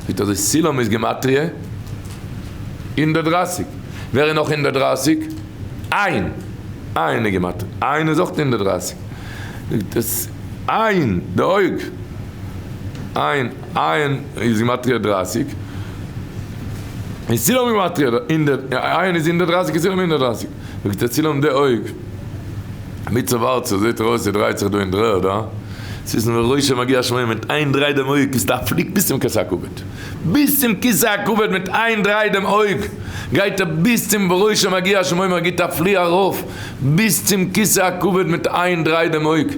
זאגט אזוי סולם איז גימטריא 130. ווער איז נאך 130? עין. עין איז גימטריא. עין איז אויך 130. זאגט עס עין, די אויג. עין, עין איז גימטריא 30. און סולם גימטריא הונדערט, עין איז 130 און סולם 130. זאגט ער סולם די אויג. מוצב ארצה זעט ער אויס ער דרייט זיך דא אין דר'ערד, הא? ס'איז וראשו מגיע השמים מיט איין דריי דעם אויג איז א פליג ביז צום כסא הכבוד. ביז צום כסא הכבוד מיט איין דריי דעם אויג גייט ער ביז צום וראשו מגיע השמים ער גיט א פלי ארויף ביז צום כסא הכבוד מיט איין דריי דעם אויג.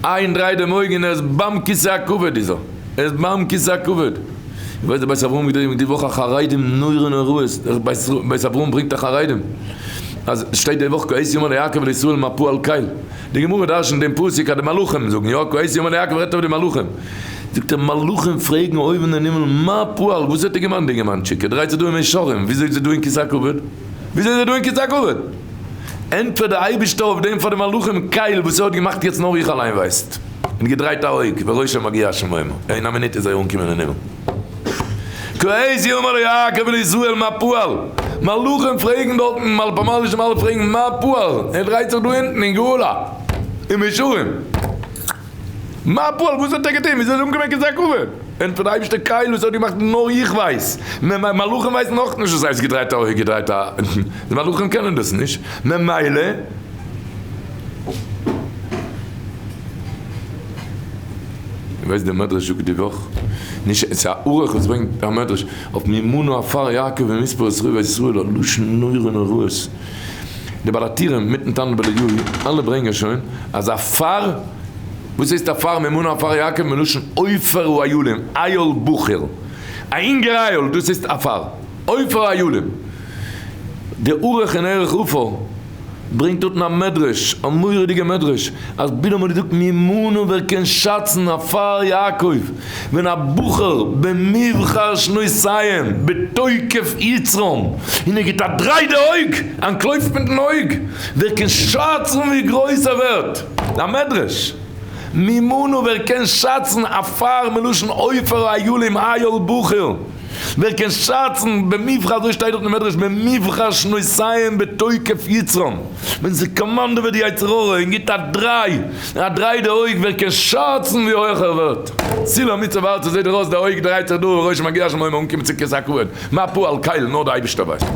איין דריי דעם אויג און ער איז ביים כסא הכבוד איז ער. ער איז ביים כסא הכבוד. איך ווייס דער בית אברהם געדרינגט די וואך א חרדים נורא נוראות, דער בית אברהם ברענגט א חרדים אז שטייט די וואך כעת יאמר ליעקב ולישראל מה פעל קל, די גמרא דרשנט דעם פסוק אז די מלאכים זאגן יא כעת יאמר ליעקב רעדט אויף די מלאכים, זאגט ער מלאכים פרעגן אויבן אין הימל מה פעל וואס האט ער געמיינט די אינגערמאנטשיק ער דרייט זיך דא אין מאה שערים וויאזוי איז ער דא אין כסא הכבוד וויאזוי איז ער דא אין כסא הכבוד ענטפערט דער אייבערשטער אויף דעם פאר די מלאכים קל וואס ער האט געמאכט יעצט נאר איך אליין ווייסט. און געדרייט א אויג, וראשו מגיע השמימה, אין א מינוט איז ער אנגעקומען אין הימל. כעת יאמר ליעקב ולישראל מה פעל, מלאכים פרעגן דארטן, מלאכים אלע פרעגן מה פעל, ער דרייט זיך דא אונטן אין גאולה, אין מישורים, מה פעל, וואס האט ער געטון, וויאזוי איז ער אנגעקומען כזה כבוד? ענטפערט דער אייבערשטער קל וואס ער האט געמאכט נאר איך ווייס, מלאכים ווייסן אויך נישט וואס הייסט געדרייט א אויג, געדרייט א, די מלאכים קענען דאס נישט, ממילא. דו ווייסט די מדרש זאגט די וואך, נישט עס איז א ערוך וואס ברענגט א מדרש אויף מי מנו עפר יעקב ומספר את רבע ישראל א לשון נורא נוראות, די בעל הטורים מיטן תנא דבי אליהו אלע ברענגען שוין אז עפר, וואס הייסט עפר מי מנו עפר יעקב מלשון עופר האילים, איל בחור, א אינגער איל דאס הייסט עפר, עופר האילים, די ערוך אין ערך עפר. ברענגט דארטן א מדרש, א מורא'דיגע מדרש, אז בלעם האט געזאגט מי מנו ווער קען שאצן עפר יעקב, ווען א בחור במבחר שנותיהם בתוקף יצרם, און ער גיט א דריי די אויג, אנטלויפט מיטן אויג, ווער קען שאצן ווי גרויס ער ווערט? א מדרש! מי מנו ווער קען שאצן עפר מלשון עופר האילים איל בחור. ווער קען שאצן במבחר אזוי שטייט דארט אין מדרש במבחר שנותיהם בתוקף יצרם ווען ס'קאמאנדעוועט די יצר הרע און גיבט א דריי א דריי די אויג ווער קען שאצן ווי הויך ער ווערט סולם מוצב ארצה זעט דיר אויס די אויג דרייט זיך דא וראשו מגיע השמימה אנקומען צו כסא הכבוד מה פעל קל נאר די אייבישטער ווייסט.